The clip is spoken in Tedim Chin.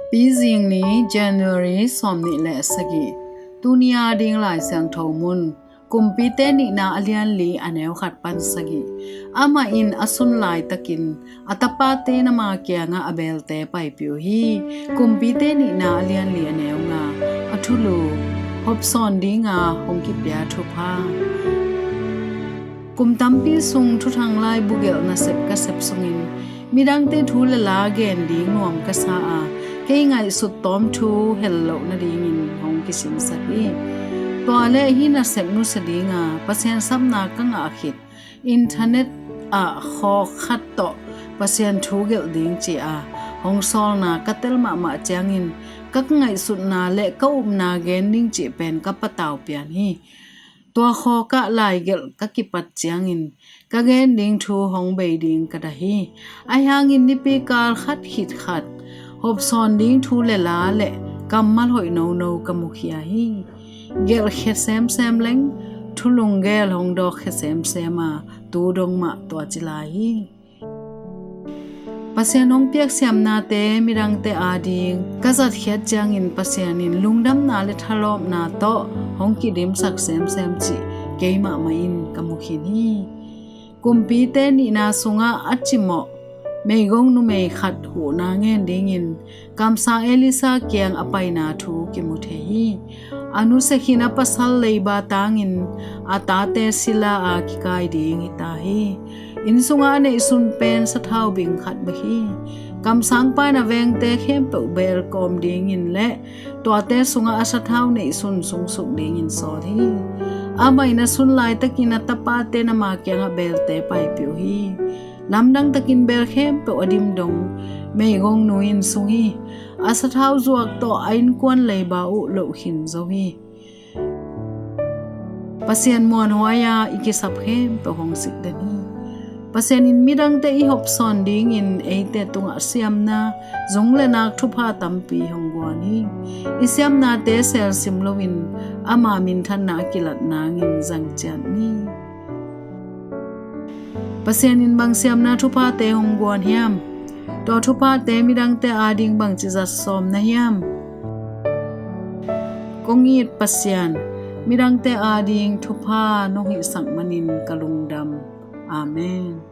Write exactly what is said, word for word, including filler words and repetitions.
Pizing ni, January sawmnih le sagih. Tuni a ding Lai Siangtho mun, Kumpite nihna a lianli a neu khat pan sagih. Amah in a sun laitakin a tapate nama kiangah a belte paipih uh hi. Kumpite nihna a lianli a neu nga. A thulu, hopsawn dinga hong kipia thupha. Kum tampi sung Thuthang laibu gelh nasep ka sep sungin midangte thu le la gen ding nuam ka sa a, kei ngaihsut tawm thu hel loh nadingin hong kisinsak hi. Tua le hih nasep nusia dinga Pasian sapna ka ngah khit, internet ah khawk khat tawh Pasian thu gelh ding ci-a hong sawlna ka tel mahmah ciangin, ka ngaihsutna le ka upna gen ding cih pen ka patau pian hi. Tua khawkah laigelh ka kipat ciangin ka gen ding thu hong bei ding ka dah hi. Ahi hangin nipi kal khat khit khat hopsawn ding thu le la le kammal hoih nono ka mukhia hi. Gelhkhia semsem leng, thu lunggel hong dawkkhia semsem a, tu dong mah tua ci lai hi. Pasian hong piak siamnate midangte ading ka zatkhiat ciangin Pasian in lungdamna le thalawpna tawh hong kidimsak semsem cih keimah mah in ka mu khin hi. Kumpite nihna sungah a cimawh meigong numei khat huhna ngen dingin kamsang Elisa kiang a paina thu kimu thei hi. A nusia khin a pasal leiba tangin a tate sila a kikai ding hi ta hi. Inn sungah a neihsun pen sathau bing khat bek hi. Kamsangpa in a vengte khempeuh beel kawm dingin le tuate sungah a sathau neihsun sungsuk dingin sawl hi. Amah in a sun laitakin a tapate nama kiangah belte paipih uh hi. Lamdang takin beel khempeuh a dim dong meigongnu in sung hi. A sathau zuak tawh a innkuan leiba uh loh khin zo hi. Pasian muanhuai-a i kisap khempeuh hong sik den hi. Pasian in midangte i hopsawn dingin eite tungah siamna, zung le nak thupha tampi hong guan hi. I siamnate selsim loin ama minthanna a kilat nangin zang ciat ni. Pasian in bang siamna thuphate hong guan hiam? Tua thuphate midangte ading bangci zat sawm na hiam? Kong it Pasian, midangte ading thupha nong hihsak manin ka lungdam. Amen.